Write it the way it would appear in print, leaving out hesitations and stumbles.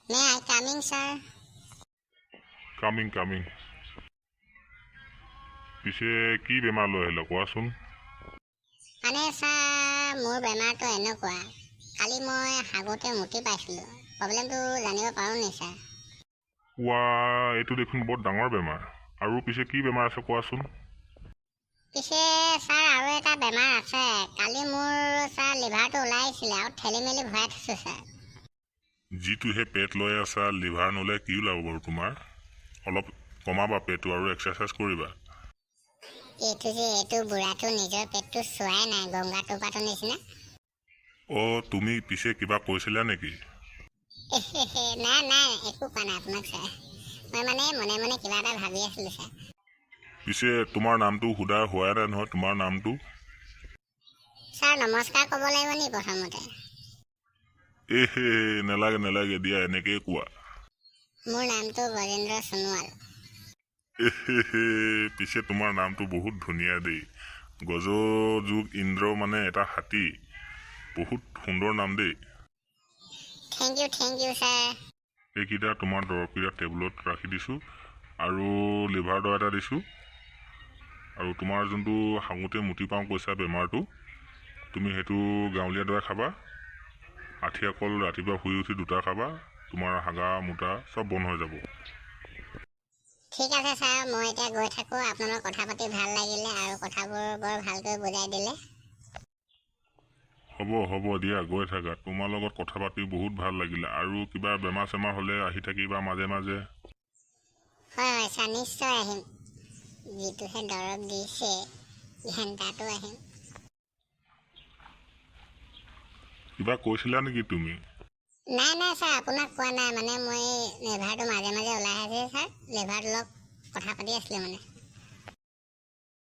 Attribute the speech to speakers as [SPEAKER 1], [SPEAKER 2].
[SPEAKER 1] May I coming, sir?
[SPEAKER 2] Coming, coming. পিছে কি বেমাৰ লৈ আহিলা, কোৱাচোন।
[SPEAKER 1] মানে ছাৰ, মোৰ বেমাৰটো এনেকুৱা, কালি মই হাগোতে মুতি পাইছিলোঁ। প্ৰব্লেমটো জানিব পাৰোঁ নি ছাৰ?
[SPEAKER 2] ৱা, এইটো দেখোন বৰ ডাঙৰ বেমাৰ। আৰু পিছে কি বেমাৰ আছে, কোৱাচোন।
[SPEAKER 1] পিছে ছাৰ, আৰু এটা বেমাৰ আছে। কালি মোৰ ছাৰ লিভাৰটো ওলাই আহিছিলে আৰু ঠেলি মেলি ভৰাই থৈছোঁ ছাৰ।
[SPEAKER 2] যিটোহে পেট লৈ আছা, লিভাৰ নোলাই কি ওলাব বাৰু তোমাৰ? অলপ কমাবা পেটটো আৰু এক্সাৰচাইজ কৰিবা।
[SPEAKER 1] এইটো যে এইটো বুঢ়াটো নিজৰ পেটটো চোৱাই নাই, গংগা টোপাটোৰ নিচিনা।
[SPEAKER 2] অঁ, তুমি পিছে কিবা কৈছিলা নেকি?
[SPEAKER 1] নাই নাই, একো কোৱা নাই আপোনাক ছাৰ। মই মানে মনে মনে কিবা এটা ভাবি আছিলোঁ ছাৰ।
[SPEAKER 2] পিছে তোমাৰ নামটো সোধা হোৱাই নাই নহয়, তোমাৰ নামটো?
[SPEAKER 1] ছাৰ, নমস্কাৰ ক'ব লাগিব নি প্ৰথমতে?
[SPEAKER 2] এ হে, নেলাগে নেলাগে দিয়া, এনেকেই কোৱা।
[SPEAKER 1] মোৰ নামটো গজেন্দ্ৰ সোণোৱাল।
[SPEAKER 2] এ হে হে, পিছে তোমাৰ নামটো বহুত ধুনীয়া দেই। গজ যোগ ইন্দ্ৰ, মানে এটা হাতী। বহুত সুন্দৰ নাম দেই।
[SPEAKER 1] Thank you, thank you, sir.
[SPEAKER 2] এইকেইটা তোমাৰ দৰৱকেইটা টেবুলত ৰাখি দিছোঁ আৰু লিভাৰ দৰৱ এটা দিছোঁ। আৰু তোমাৰ যোনটো হাগোতে মুতি পাওঁ কৈছা বেমাৰটো, তুমি সেইটো গাঁৱলীয়া দৰৱ খাবা। আঠিয়া কল ৰাতিপুৱা শুই উঠি দুটা খাবা, তোমাৰ হাগা মুতা চব বন্ধ হৈ যাব।
[SPEAKER 1] ঠিক আছে ছাৰ, মই এতিয়া গৈ থাকোঁ। আপোনাৰ লগত কথা পাতি ভাল লাগিলে আৰু কথাবোৰ বৰ ভালকৈ বুজাই দিলে।
[SPEAKER 2] হ'ব হ'ব দিয়া, গৈ থাকা। তোমাৰ লগত কথা পাতি বহুত ভাল লাগিলে। আৰু কিবা বেমাৰ চেমাৰ হ'লে আহি থাকিবা মাজে মাজে।
[SPEAKER 1] হয় হয় ছাৰ, নিশ্চয় আহিম। যিটোহে দৰৱ দিছে, ঘেণ্টাটো আহিম।
[SPEAKER 2] কিবা কৈছিলা নেকি তুমি?
[SPEAKER 1] নাই নাই ছাৰ, আপোনাক কোৱা নাই। মানে মই লিভাৰটো মাজে মাজে ওলাই আছে ছাৰ, লিভাৰটোৰ লগত কথা পাতি আছিলোঁ মানে।